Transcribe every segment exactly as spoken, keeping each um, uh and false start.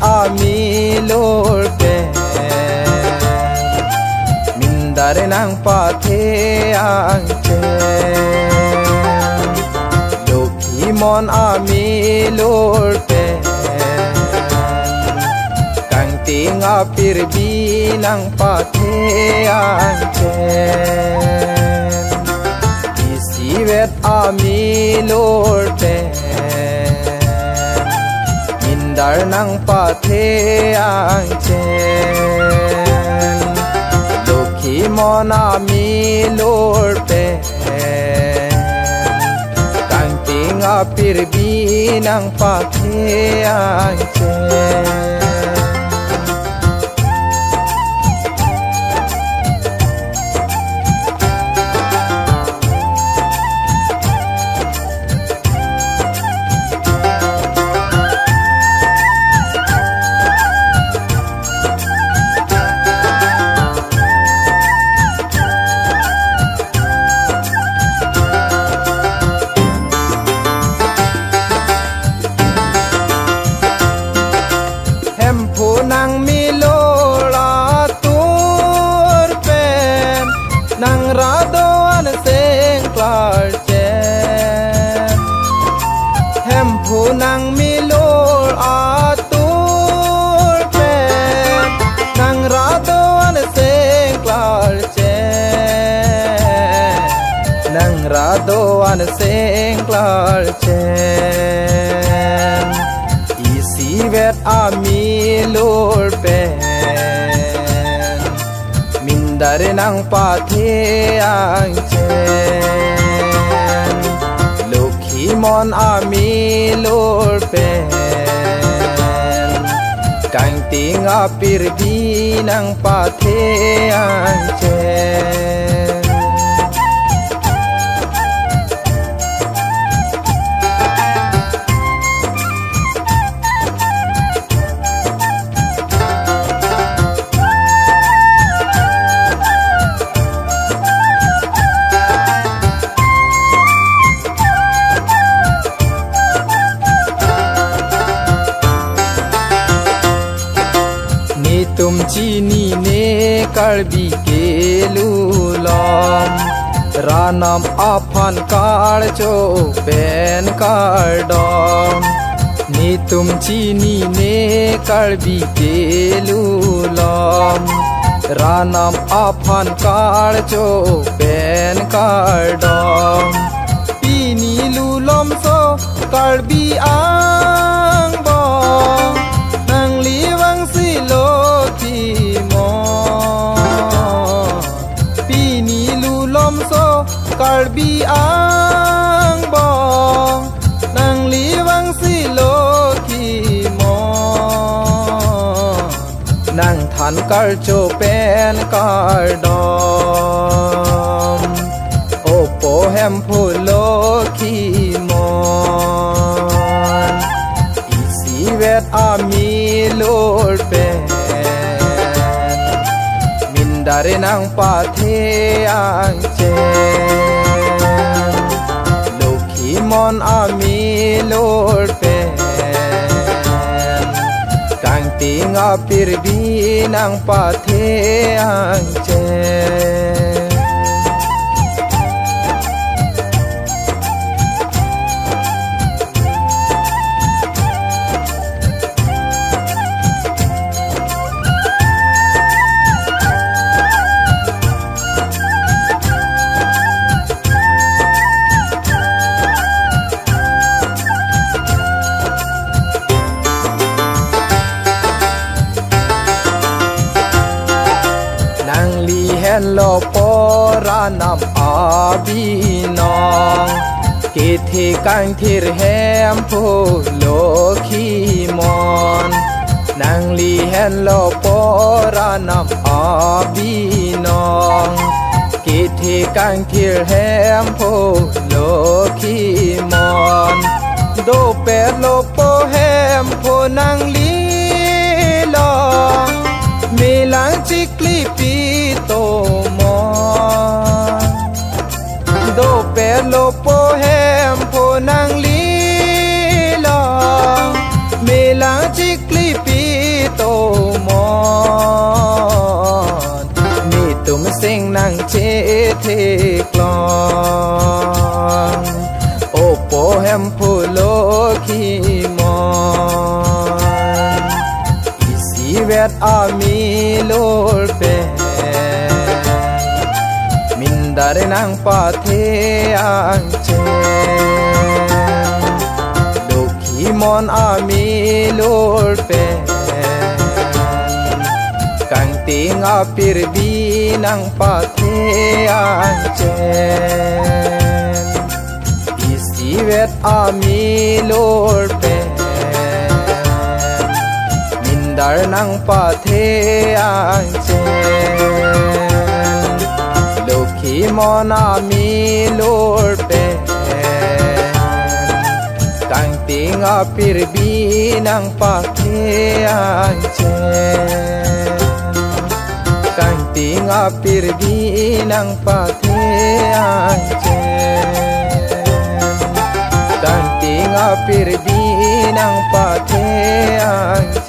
amilur pen mindar nangpathe angchen. Lokhimon amilur pen kangting apirbi nangpathe angchen. Isivet amilur pen mindar nangpathe angchen. Lokhimon amilur pen kangting apirbi nangpathe angchen. Hemphu nangmilur atur pen nangra do-an seng klarchen. Hemphu nangmilur atur pen nangra do-an seng klarchen. Nangra do-an seng klarchen. Isivet amilur pen mindar nangpathe angchen. Lokhimon amilur pen kangting apirbi nangpathe angchen. Netum chinine Karbi kelulom, ranam aphan karcho pen kardom. Netum chinine Karbi kelulom, ranam aphan karcho pen kardom. Pini lulomso Karbi angbong nangli vangsi lokhimon. Pini lulomso Karbi angbong nangli vangsi lokhimon. Nangthan karcho pen kardom, opo Hemphu lokhimon. Isivet amilur pen mindar nangpathe angchen. Lokhimon amilur pen kangting apirbi nangpathe angchen. Nangli henlo po ranam abinong, kethe kangthir Hemphu lokhimon. Nangli henlo po ranam abinong, kethe kangthir Hemphu lokhimon. Dopetlo po Hemphu nangli along, melang chikli pitomon. Dopetlo po Hemphu nangli along, melang chikli pi theklong, opo Hemphu Lokhi Mon. Isivet amilur pen mindar nangpathe angchen. Lokhi Mon amilur pen kangting apirbi nangpathe angchen. Isivet amilur pen mindar nangpathe angchen. Lokhi Mon amilur pen kangting apirbi nangpathe angchen. Kangting apirbi nangpathe angchen. Kangting apirbi nangpathe angchen.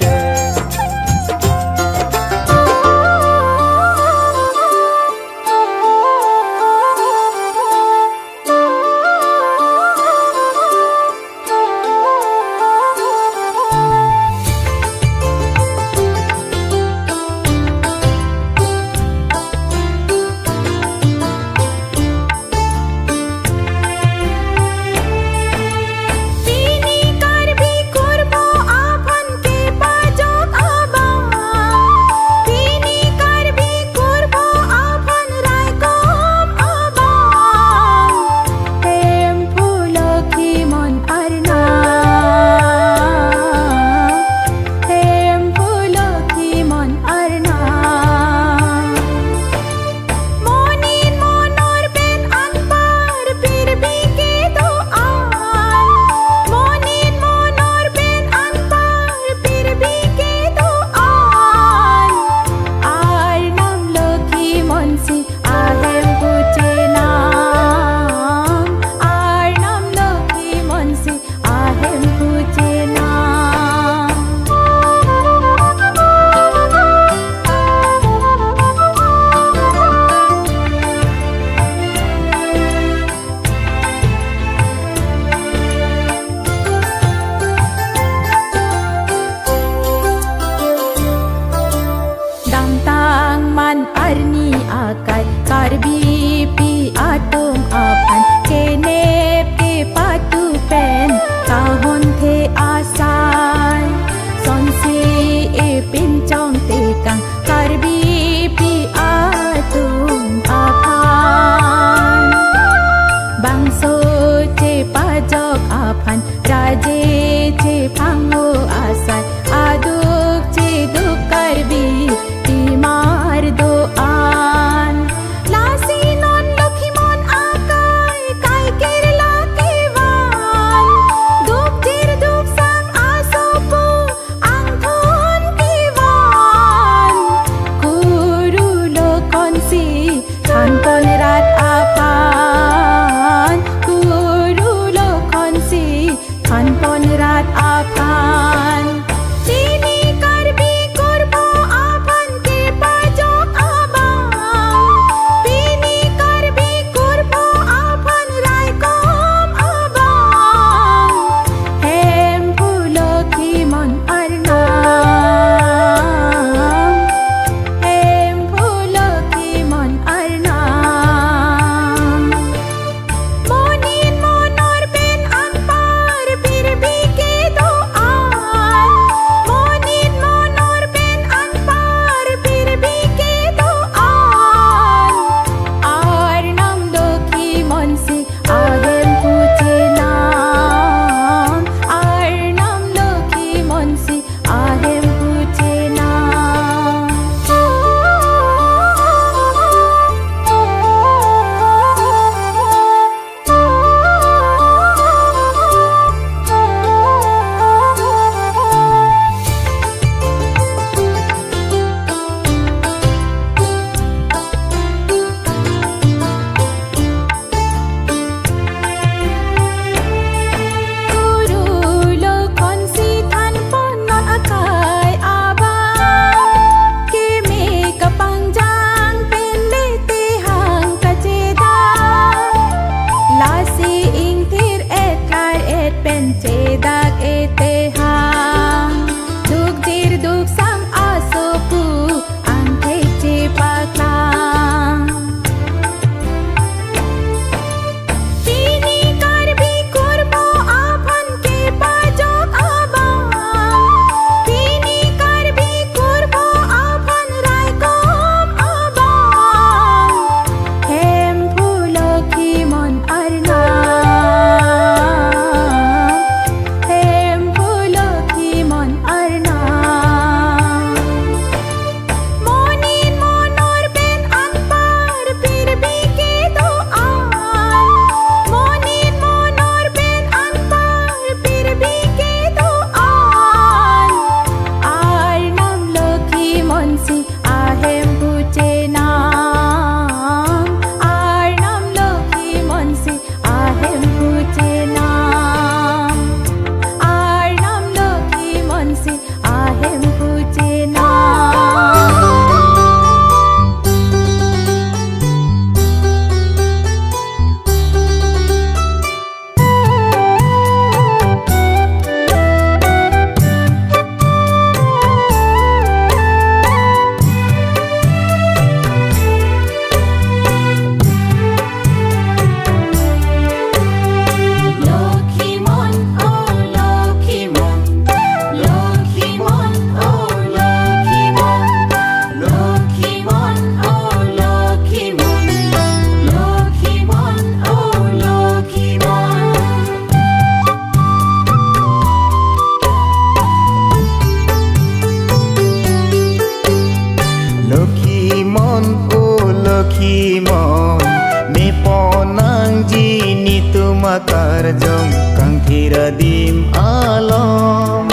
akarjong kangthir adim along.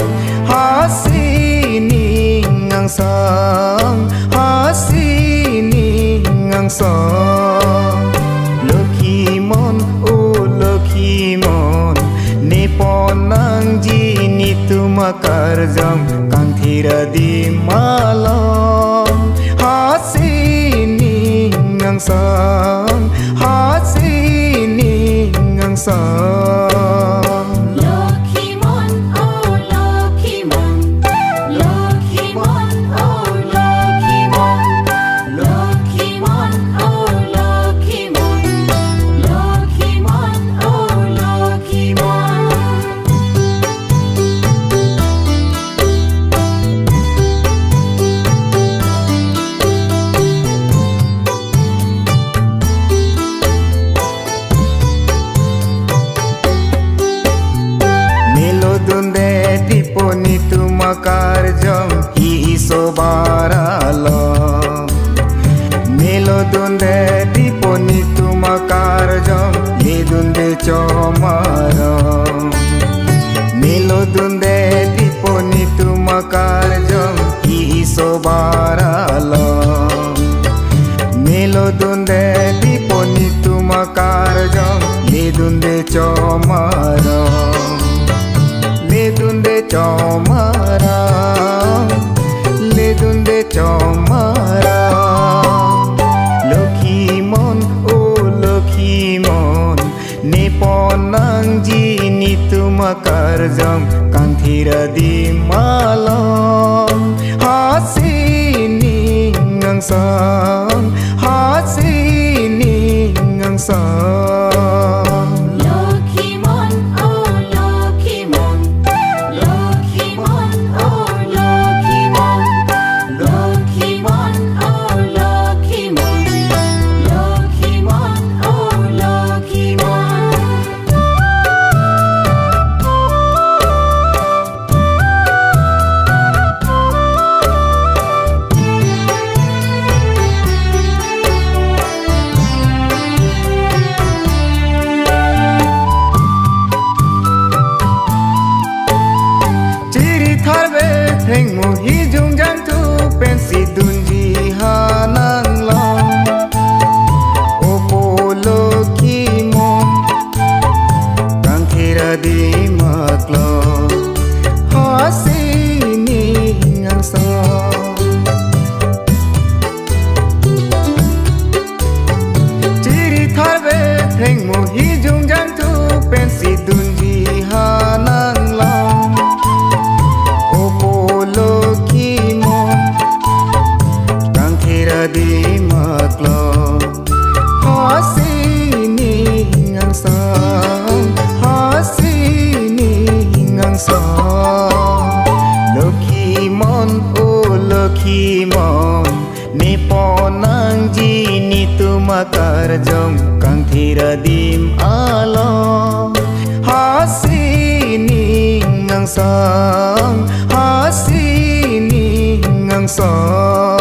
Hasi ning angsong, hasi ning angsong. Lokhimon, o Lokhimon, nepon nangji netum akarjong kangthir adim along. Hasi ning angsong, hasi ning angsong. Lokhimon, o Lokhimon, Lokhimon, o Lokhimon, Lokhimon, o Lokhimon, Lokhimon, o Lokhimon. Melo dunde dipo netum akarjong hi isobar along. Melo dunde dipo netum akarjong, le dunde chomarong. Melo dunde dipo netum akarjong hi isobar along. Melo dunde dipo netum akarjong, le dunde chomarong. Le dunde chomarong, le dunde chomarong. Lokhimon, o Lokhimon, nepon nangji netum akarjong kangthir adim along. Hasi ning angsong, hasi ning angsong. Lokhimon, o Lokhimon, Lokhimon, o Lokhimon, Lokhimon, o Lokhimon, Lokhimon, o Lokhimon. Chiri tharve thengmu hi jungjang thu pensi dunji ha nanglong. Opo Lokhimon, kangthir adim aklong, hasi ning angsong. Chiri tharve thengmu hi jungjang thu pensi dunji ha nanglong. Opo Lokhimon, kangthir adim aklong, hasi ning angsong, hasi ning angsong. Lokhimon, o Lokhimon, nepon nangji netum akarjong kangthir adim along. Hasi ning angsong, hasi ning angsong.